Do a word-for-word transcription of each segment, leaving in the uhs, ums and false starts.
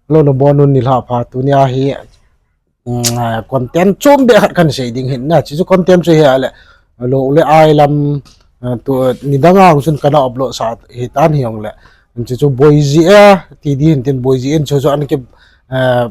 Lou na bon un ni lha pha tunia hi, um, ah, content chom be khat kan sei ding hin na. Chi chu content chu hi a le, lo le ai lam, ah, tu ni dang ang sun kana upload sa hi tan hi ong le. Chi chu boiji a, ti di hin tin boiji in chu chu an ki, ah,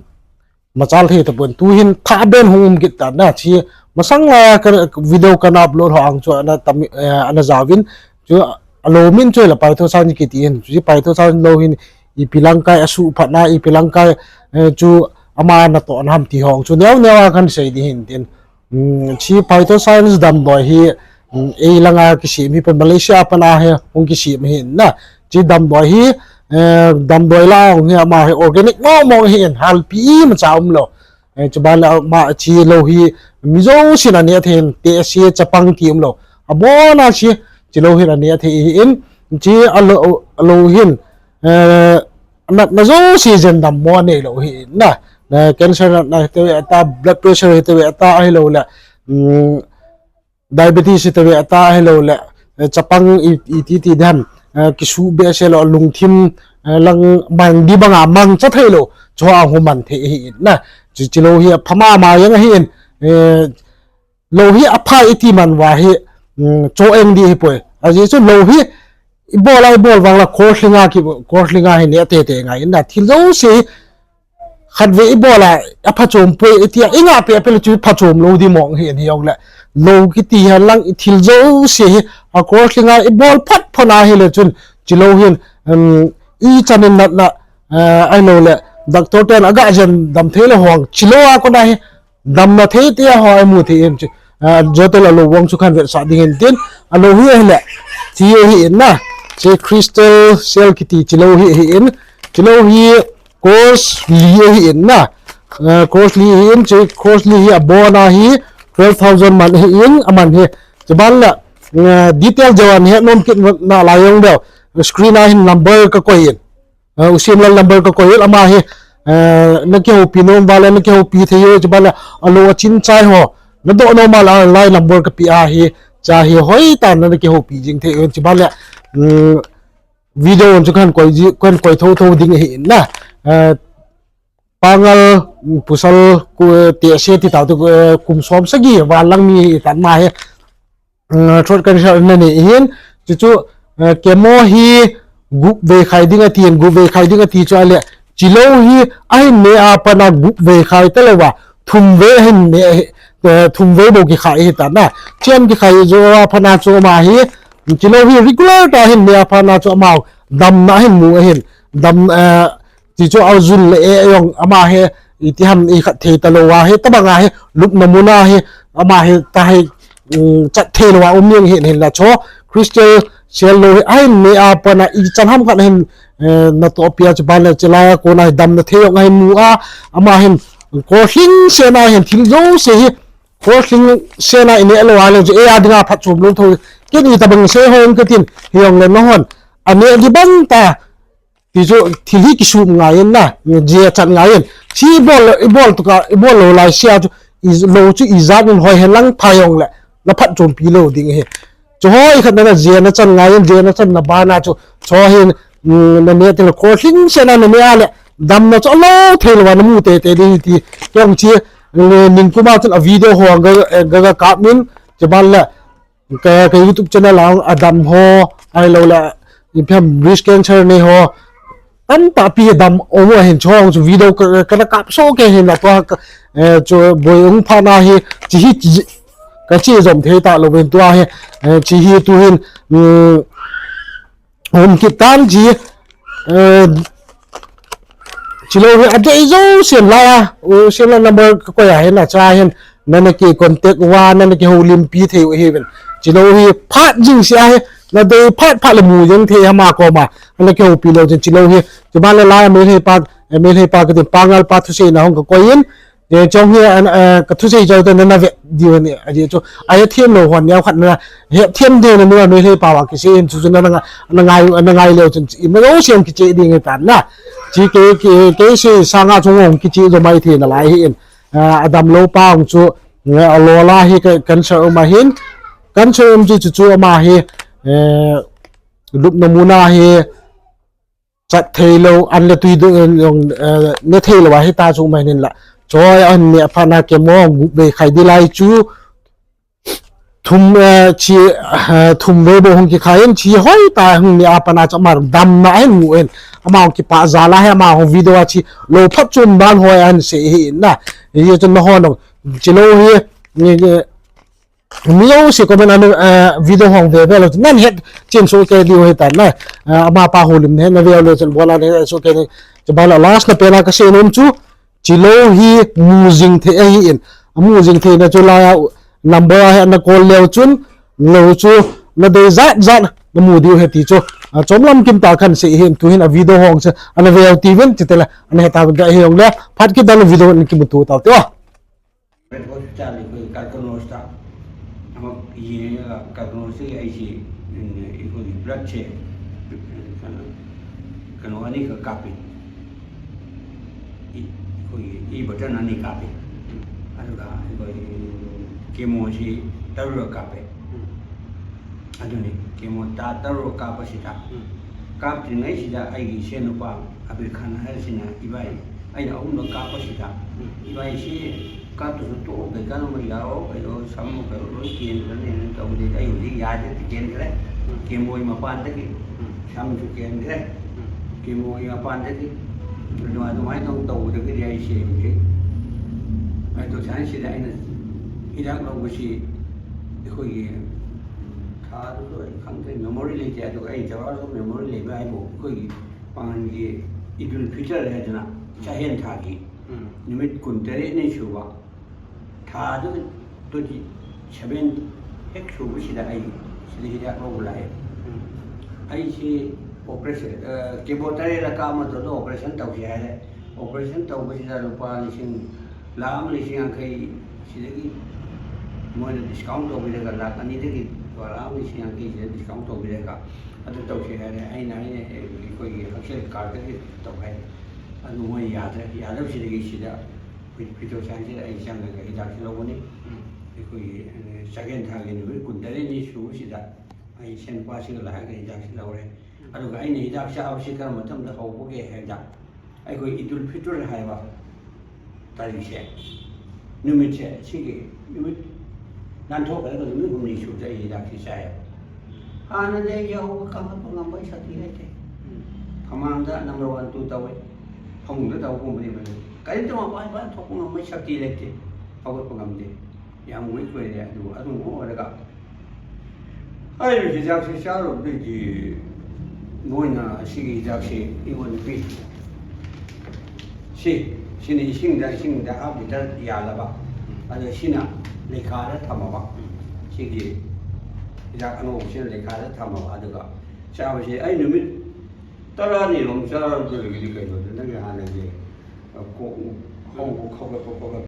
machal thei tapon tu hin tha ben hung um kit ta na chi masang la ka video kana upload ho ang chu ana tam, eh, ana jaovin chu alo min chu la Paitho San kiti hin chu Paitho San lo hin ipi lang kai asu phat na ipi lang kai, eh, chu ama natoh na ham ti hong chu neo neo a kan sei di hin tin. Um, chi Paitho San damdoi hi, um, ei langa kisem hi pen Malaysia pana hi hung kisem hi na. Chi damdoi hi, eh, damdoi la hung hi ama hi organic mo mo hi in halpi ma cha um lo. Eh, chu ban la ma chi lo hi mi jousen ane thei in te si chapang ti um lo. Abona chi, chi lo hin ane thei hi in chi alo, alo hin, eh, na, na jouse jen dam mo nei lo hi na. Na cancer na, na te ta blood pressure te ta ai lo la. Um, diabetes te ve ta hi lo le, eh, chapang i, i ti ti dan, eh, kisu be se lo lungthim, eh, lang mang di banga mang cha thei lo, chu a hu man thei hi in na. Chi, chi lo hi pha ma ma yang hi in, eh, lo hi apha i ti man va hi, um, cho eng di hi poi. A ji chu lo hi i bol a i bol vang la course linga ki course linga hi ne te te ngai in na thil jouse hi khat ve i bol a, a phachom poi, i tia, i nga pe pe le chu phachom lo di mong hi, hi ong le. Lo kiti hi lang i thil jouse hi, a course linga i bol phat phat na hi le chun, chi lo hin, um, i chan in natna, eh, ai lo le, doctor ten a ga jen dam thei le hong, chi lo a kona hi, damna thei tia ho ai mu thei in chi, ah, jotel a lo vang chu khan vetsah ding in tin, a lo hi hi le, chi hi in na, chi Crystal Cell kiti chi lo hi hi in, chi lo hi course li hi in na, ah, course li hi in, chi course li hi abona hi twelve thousand man hi in, aman hi, chi ban la, ah, detail jawan hi nom kit na la yong deu, screen a hin number ka koi in. Eh, Usim Lal number ka koi, ama hi, eh, na kihoupi nom vale, na kihoupi thei u, chi ban le, alo a chin chai ho. Na do nom a la, lai number ka pi a hi, cha hi hoi ta na, na kihoupi jing thei u, chi ban le, mm, video chu kan koi ji, kan koi tho tho ding hi na. Eh, Pangal, mm, Pusal, ku, te se ti tau tu, eh, kum som sagi, va lang mi tan ma hi. Mm, throat cancer na nei hin, chu chu, eh, chemo hi gup vei khai ding ati, gup vei khai ding ati chu a le, chi lo hi ahin ne a pana gup vei khai ta lo va, thum vei ahin ne, eh, thum vei bou kikhai hi ta na, chian kikhai jo a pana chu ama hi, chi lo hi regular ta ahin ne a pana chu ama damna ahin mu ahin, dam, eh, Ti chu a jun le e jong ama hi, iti ham i khat thei ta lo a hi, tabang a hi, lupna mun a hi, ama hi, ta hi, um, chat thei lo a um jeng hi, hin la chu, Crystal Cell lo hi, ahin ne a pana i chan ham khat hin, eh, na to pia chu ban le chu la a kona hi damna thei jong ahin mu a, ama hin, course lhing sena hin, thil jouse hi, course lhing sena i ne lo a le chu, e a dinga phatchom lo tho, ken i tabang se hong ka tin, hi jong le na hon, a ne di bang ta, Ti chu thil hi kisum ngai in na, je chan ngai in. Chi bol, i bol tuka, i bol lo lai sia chu, i lo chu i jat in hoi hen lang pha jong le, na phatchompi lo ding hi. Chu hoi khat na na je na chan ngai in, je na chan na bana chu, chu hin, mm, na ne te lo course lhing sena na ne a le, damna chu lo thei lo na mu te te ding ti. Kong chi, eh, ning kuma chun a video ho ga, ga, ga kap min, chi ban le, Ka, ka YouTube channel a, a dam ho, ai lo la, in phem breast cancer nei ho. Tam ta pi dam o mo hin chong chu video ka, ka na kap so ke hin la tua ka, eh, chu boi ung pha na hi, chi hi chi, ka chi jom thei ta lo ven tua hi, eh, chi hi tu hin, mm, um kit tan chi, eh, Chi lo hi a dei jo siam lai a, u siam lai number ka koi a hin a cha hin, na na ki contact uva, na na kihoulimpi thei u hi ven. Chi lo hi phat jing sia hi, na dei phat phat le mu jeng thei hama koma, na na kihoupi lo jeng chi lo hi. Chu ban le lai a Meitei pa, Meitei pa ka tin Pangal pa thusei na hong ka koi in, Chong hi, an, eh, ka thusei chau te na na ve diu ni, a ji chu. A hethem lou hon neo khat na, hethem de na nu a Meitei pa va kisei in chu chu na na nga, na ngai, na ngai leu chun i ma lo siam kiche ding e tan na. Chi ke, ke, ke se sanga chung ong kiche jo mai the na lai hi in. Ah, a dam lou pa ong chu, eh, a lo la hi ka cancer um a hin. Cancer um chu chu chu ama hi, eh, lupna mun a hi, chat thei lou, an le tui du, eh, jong, eh, ne thei lou ahi ta chu mai nin la. Choi an ne apha na chemo gup vei khai di lai chu. Thum, eh, chi, eh, thum vei bou hung kikhai in chi hoi ta hung ne apan a chu amar damna ahin mu in. Ama hung kipa jal a hi ama hung video a chi lou phat chom dan hoi ahin sei hi in na. Hi chu na hon dong. Chi lou hi, ni, ni, Mi jouse comment a, eh, video hung ve ve lou, nan het chen soh kei diu ahi tan na. Eh, ama pa holim ne, na ve lou chen bola ne, soh kei ne. Chu bala last na pena ka sei nom chu, chi lou hi mu jing thei ahi in. A mu jing thei na chu la number a he na call leu chun, lou chu na dei jat jat na mu diu ahi ti chu. A chom lam kim ta kan sei hi in tu hin a video hung chu, ana ve ti vin ti te la, ana he ta vin ka hi hung le, phat kit dan video in kimuto tau te o. Red Hospital ꯑꯩꯈꯣꯏ ꯀꯥꯔꯀꯨꯟ ꯔꯣꯁꯇ ꯑꯃ ꯌꯦꯡꯉꯒ, ꯀꯥꯔꯀꯨꯟ ꯔꯣꯁꯇꯒꯤ ꯑꯩꯁꯤ, ꯎꯝ, ꯑꯩꯈꯣꯏꯒꯤ ꯕ꯭ꯂꯗꯁꯦ, ꯀꯩꯅꯣ, ꯀꯩꯅꯣ ꯑꯅꯤꯈꯛ ꯀꯥꯞꯄꯤ꯫ ꯏ-, ꯑꯩꯈꯣꯏꯒꯤ ꯏ ꯕꯇꯟ ꯑꯅꯤ ꯀꯥꯞꯄꯤ꯫ ꯑꯗꯨꯒ ꯑꯩꯈꯣꯏ ꯀꯦꯃꯣꯁꯤ ꯇꯔꯨꯛꯔꯛ ꯀꯥꯞꯄꯦ꯫ ꯎꯝ꯫ ꯑꯗꯨꯅꯤ, ꯀꯦꯃꯣ ꯇꯥ ꯇꯔꯨꯛ ꯀꯥꯞꯄꯁꯤꯗ, ꯎꯝ꯫ ꯀꯥꯞꯇ꯭ꯔꯤꯉꯩꯁꯤꯗ ꯑꯩꯒꯤ ꯏꯆꯦ ꯅꯨꯄꯥ ꯑꯕꯤꯔ ꯈꯥꯟ ꯍꯥꯏꯔꯤꯁꯤꯅ ꯏꯕꯥꯏ, ꯑꯩꯅ ꯑꯍꯨꯝꯂꯛ ꯀꯥꯞꯄꯁꯤꯗ, ꯎꯝ꯫ ꯏꯕꯥꯏꯁꯤ ꯀꯥꯞꯇ꯭ꯔꯁꯨ ꯇꯣꯛꯑꯣ, ꯀꯩꯀꯥꯟꯗ ꯌꯥꯔꯣ, ꯀꯩꯅꯣ, ꯁꯝ ꯀꯩꯅꯣ ꯂꯣꯏ ꯀꯦꯟꯈ꯭ꯔꯅꯤ ꯍꯥꯏꯅ ꯇꯧꯕꯗꯒꯤ ꯑꯩ ꯍꯧꯖꯤꯛ ꯌꯥꯗꯦ, ꯀꯦꯟꯈ꯭ꯔꯦ꯫ ꯎꯝ꯫ ꯀꯦꯃꯣꯒꯤ ꯃꯄꯥꯟꯗꯒꯤ ꯎꯝ꯫ ꯁꯝꯁꯨ ꯀꯦꯟꯈ꯭ꯔꯦ꯫ ꯎꯝ꯫ ꯀꯦꯃꯣꯒꯤ ꯃꯄꯥꯟꯗꯒꯤ ꯑꯗꯨꯃꯥꯏ-, ꯑꯗꯨꯃꯥꯏꯅ ꯇꯧ-, ꯇꯧꯕꯗꯒꯤꯗꯤ ꯑꯩꯁꯦ ꯍꯧꯖꯤꯛ ꯑꯗꯣ ꯁꯥꯏꯟꯁꯁꯤꯗ ꯑꯩꯅ ꯍꯤꯗꯥꯛ ꯂꯧꯕꯁꯤ ꯑꯩꯈꯣꯏꯒꯤ ꯊꯥꯗꯨꯁꯨ ꯑꯩ ꯈꯪꯗ꯭ꯔꯦ, memory ꯂꯩꯇꯦ꯫ ꯑꯗꯨꯒ ꯑꯩ ꯆꯥꯎꯔꯥꯛꯄ memory ꯂꯩꯕ ꯍꯥꯏꯕꯨ ꯑꯩꯈꯣꯏꯒꯤ ꯄꯥꯉꯜꯒꯤ ꯏꯗꯨꯜ ꯐꯤꯇꯔ ꯍꯥꯏꯗꯅ ꯆꯥꯛꯍꯦꯟ ꯊꯥꯒꯤ ꯎꯝ꯫ ꯅꯨꯃꯤꯠ ꯀꯨꯟꯇꯔꯦꯠꯅꯤ ꯁꯨꯕ ꯊꯥꯗꯨ twenty seven ꯍꯦꯛ ꯁꯨꯕꯁꯤꯗ ꯑꯩ ꯁꯤꯗ ꯍꯤꯗꯥꯛ ꯂꯧꯕ ꯂꯥꯛꯑꯦ꯫ ꯎꯝ꯫ ꯑꯩꯁꯤ operation, ꯑ, ꯀꯦꯃꯣ ꯇꯔꯦꯠꯂꯛ ꯀꯥꯞ ꯃꯇꯨꯡꯗ operation ꯇꯧꯁꯤ ꯍꯥꯏꯔꯦ꯫ Operation ꯇꯧꯕꯁꯤꯗ ꯂꯨꯄꯥ ꯂꯤꯁꯤꯡ, ꯂꯥꯈ ꯑꯃ ꯂꯤꯁꯤꯡ ꯌꯥꯡꯈꯩ ꯁꯤꯗꯒꯤ ꯃꯣꯏꯅ discount ꯇꯧꯕꯤꯔꯒ ꯂꯥꯈ ꯑꯅꯤꯗꯒꯤ ꯂꯨꯄꯥ ꯂꯥꯈ ꯑꯃ ꯂꯤꯁꯤꯡ ꯌꯥꯡꯈꯩꯁꯤꯗ discount ꯇꯧꯕꯤꯔꯒ ꯑꯗꯨ ꯇꯧꯁꯤ ꯍꯥꯏꯔꯦ꯫ ꯑꯩꯅ, ꯑꯩꯅ ꯑꯩꯈꯣꯏꯒꯤ ꯍꯛꯁꯦꯜ cardꯗꯒꯤ ꯇꯧ ꯍꯥꯏꯔꯦ꯫ ꯑꯗꯨ ꯃꯣꯏ ꯌꯥꯗ꯭ꯔꯦ꯫ ꯌꯥꯗꯕꯁꯤꯗꯒꯤ ꯁꯤꯗ ꯑꯩꯈꯣꯏ ꯐꯤꯇꯣ ꯁꯥꯏꯟꯁꯁꯤꯗ ꯑꯩ ꯆꯪꯉꯒ ꯍꯤꯗꯥꯛꯁꯤ ꯂꯧꯕꯅꯤ꯫ ꯎꯝ꯫ ꯑꯩꯈꯣꯏꯒꯤ, ꯑ, ꯆꯥꯛꯍꯦꯟ ꯊꯥꯒꯤ ꯅꯨꯃꯤꯠ ꯀꯨꯟꯇꯔꯦꯠꯅꯤ ꯁꯨꯕꯁꯤꯗ ꯑꯩ ꯏꯆꯥꯅꯨꯄꯥꯁꯤꯒ ꯂꯥꯛꯑꯒ ꯍꯤꯗꯥꯛꯁꯤ ꯂꯧꯔꯦ꯫ ꯎꯝ꯫ ꯑꯗꯨꯒ ꯑꯩꯅ ꯍꯤꯗꯥꯛ ꯆꯥꯕꯁꯤ ꯀꯔꯝꯕ ꯃꯇꯝꯗ ꯍꯧꯕꯒꯦ ꯍꯥꯏꯕꯗ, ꯑꯩꯈꯣꯏ ꯏꯗꯨꯜ ꯐꯤꯇꯔ ꯍꯥꯏꯕ ꯇꯥꯔꯤꯛꯁꯦ, ꯅꯨꯃꯤꯠꯁꯦ, ꯁꯤꯒꯤ ꯅꯨꯃꯤꯠ ꯂꯥꯟꯊꯣꯛꯈ꯭ꯔꯒ ꯅꯨꯃꯤꯠ ꯍꯨꯝꯅꯤ ꯁꯨꯕꯗ ꯑꯩ ꯍꯤꯗꯥꯛꯁꯤ ꯆꯥꯏꯌꯦꯕ꯫ ꯍꯥꯟꯅꯗꯤ ꯑꯩꯁꯦ ꯍꯧꯒꯠ ꯀꯥꯡꯈꯠꯄ ꯉꯝꯕꯒꯤ ꯁꯛꯇꯤ ꯂꯩꯇꯦ꯫ ꯎꯝ꯫ ꯐꯃꯥꯡꯗ number one, two ꯇꯧꯋꯦ꯫ ꯐꯃꯨꯡꯗ ꯇꯧꯕꯒꯨꯝꯕꯅꯦꯕ꯫ ꯀꯔꯤꯝꯇ ꯃꯄꯥꯟ ꯏꯄꯥꯟ ꯊꯣꯛꯄ ꯉꯝꯕꯒꯤ ꯁꯛꯇꯤ ꯂꯩꯇꯦ꯫ ꯍꯧꯒꯠꯄ ꯉꯝꯗꯦ꯫ ꯌꯥꯝ weak ꯑꯣꯏꯔꯦ꯫ ꯑꯗꯨ, ꯑꯗꯨꯒꯨꯝꯕ ꯑꯣꯏꯔꯒ ꯍꯥꯏꯔꯤꯕ ꯍꯤꯗꯥꯛꯁꯤ ꯆꯥꯔꯨꯕꯗꯒꯤ ꯃꯣꯏꯅ ꯑꯁꯤꯒꯤ ꯍꯤꯗꯥꯛꯁꯤ ꯑꯩꯉꯣꯟꯗ ꯄꯤ꯫ ꯁꯤ, ꯁꯤꯅ ꯏꯁꯤꯡꯗ, ꯏꯁꯤꯡꯗ half litre ꯌꯥꯜꯂꯕ, ꯑꯗ ꯁꯤꯅ ꯂꯩꯈꯥꯗ ꯊꯝꯃꯕ꯫ ꯁꯤꯒꯤ ꯍꯤꯗꯥꯛ ꯑꯉꯧꯕꯁꯤꯅ ꯂꯩꯈꯥꯗ ꯊꯝꯃꯕ, ꯑꯗꯨꯒ ꯆꯥꯕꯁꯤ ꯑꯩ ꯅꯨꯃꯤꯠ ꯇꯔꯥꯅꯤꯔꯣꯝ ꯆꯥꯔꯨꯗ꯭ꯔꯒꯗꯤ ꯀꯩꯅꯣꯗ ꯅꯪꯒꯤ ꯍꯥꯟꯅꯒꯤ ꯀꯣꯛ ꯍꯧꯕ ꯈꯣꯠꯄ ꯈꯣꯠꯄ